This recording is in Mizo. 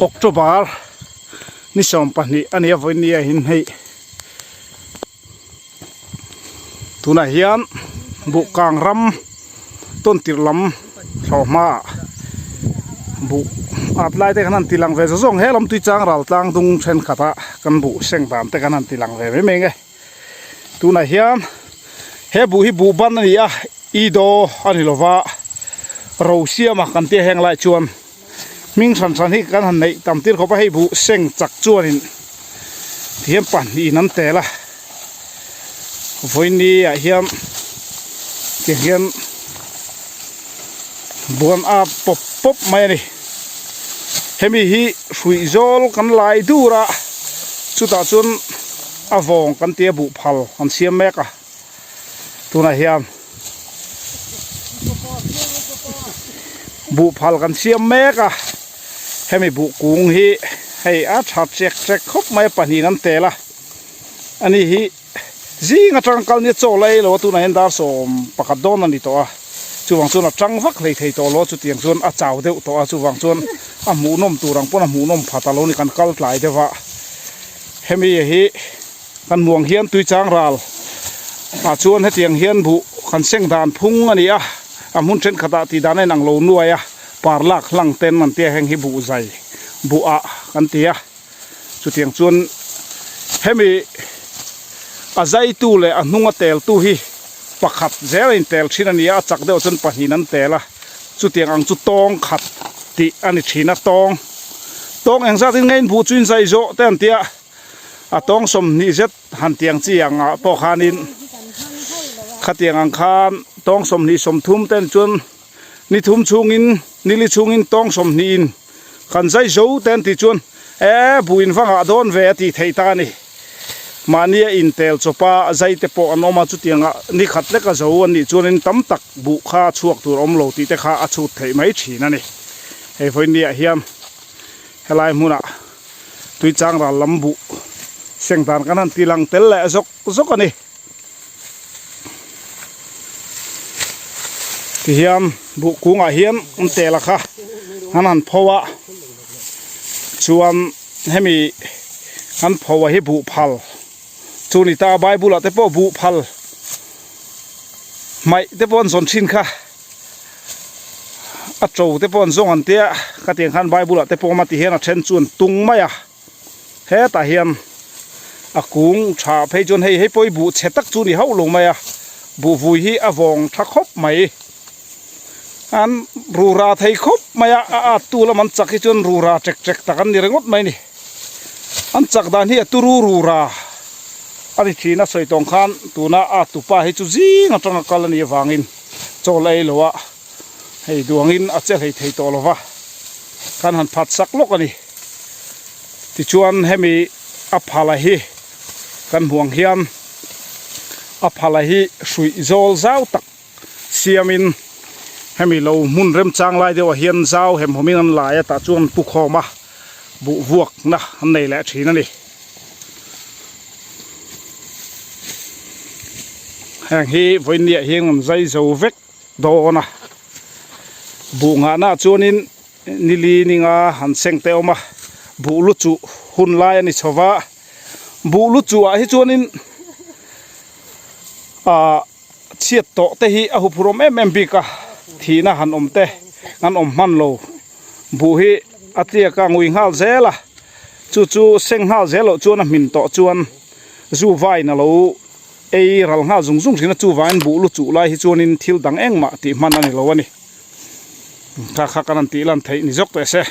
October ni 12 a nia vawiin ni ah hian hei tunah hian buhkang ram tawn tirh lam thlawh hmaah buh at lai te khan an ti lang ve zawng zawng he lam tui chang ral tlang dung thenkhat a kan buh seng dan te khan an ti lang ve mai mai nge. Tunah hian he buh hi buh ban a ni a, i daw a ni lova, ro siama kan tia heng lai chuan hming hran hran hi kan han neih tam tir khawp a, hei buh seng chak chuanin tihian pahnihin an tel a, vawiini ah hian tihian buan a pawp pawp mai a ni. Hemi hi hruih zawl kan lai dur a, chutah chuan a vawng kan tia buh phal an siam mek a, tunah hian buh phal kan siam mek a, hemi buh kung hi hei a tha chek chek khawp mai a, pahnihin an tel a, ani hi. Zing atang kal nia chaw la ei lo a tunah hian dar 11 dawn a ni tawh a, chuvang chuan a tang vak hlei thei tawh lo a, chutiang chuan a chau deuh tawh a, chuvang chuan a hmuhnawm tur ang pawn a hmuhnawm phat a lo ni kan kal tlai deuh a, hemi hi kan hmuh ang hian tui chang ral ah chuan hetiang hian buh kan seng dan phung a ni a, a hmun thenkhat ah tih dan a inang lo nuai a, par lak hlang ten an tia heng hi buh zai buh ah kan ti a. Chutiang chuan hemi a zaitu leh a hnunga teltu hi pakhat zel a intel thin a ni a, a chak deuh chuan pahnihin an tel a, chutiang ang chu tawng khat tih a ni thin a, tawng tawng engzat in nge in buh chu in zai zawh te an ti a, a tawng 20 zet han tiang chi ang ah pawh khanin khatiang ang khan tawng 20 30 te chuan ni thum chhungin nili chhungin tawng 20 in kan zai zo te an tih chuan e buh in va ngah dawn ve a tih theih ta a ni. Mahnia intel chawpa zai te pawh an awm a, chutianga ni khat lek a zo an nih chuanin tam tak buh kha chhuak tur awm lo tih te kha a chhut theih mai thin a ni. Hei vawinia hian helai hmunah tui chang ral lam buh seng dan kan han ti lang tel leh zawk zawk a ni. Tihian buh kungah hian an tel a kha an han pho a chuan hemi an pho a hi buh phal chu ni ta bible ah te pawh buh phal hmaih te pawh an zawn thin kha a to te pawh an zawng an tia khatiang khan bible ah te pawh awm a tihian a then chu an tung mai a. Hetah hian a kung tha phei chuan hei hei pawh hi buh chhe tak chu ni hauh lo mai a, buh vui hi a vawng tha khawp mai. An rura thei khawp mai a, a at tu lam an chak hi chuan rura ṭek ṭek tak an ni ringawt mai a ni. An chak dan hi a turu rura a ni thin a sawi tawng khan tuna a at tupa hi chu zing atanga kal a nih avangin chaw la ei lo a, hei duangin a che hlei thei tawh lo va, kan han phat sak lawk a ni. Tichuan hemi a phala hi kan hmuh ang hian a phala hi hruih zawl zau tak siamin hemi lo hmun remchang lai deuhah hian zau hemhawmin an lai a tah chuan an pu khawm a buh vuakna an nei leh thin a ni. Heng hi vawiinniah hian an zai zo vek dawn a buh ngahna ah chuanin Nili ninga han seng te awm a, buh lu chuh hun lai a ni chho va, buh lu chuh ah hi chuanin ah chhiat tawh te hi a huphur awm em em bik a, thihna han awm te an awm hman lo, buh hi a tliak a ngui nghal zel a, chu chu seng nghal zel loh chuan a hmin tawh chuan zu vain a lo ei ral nghal zung zung thin a, chuvangin buh lu chuh lai hi chuanin thil dang engmah tih hman a ni lo a ni. Kha kha kan han tih lan theih ni zawk teh se.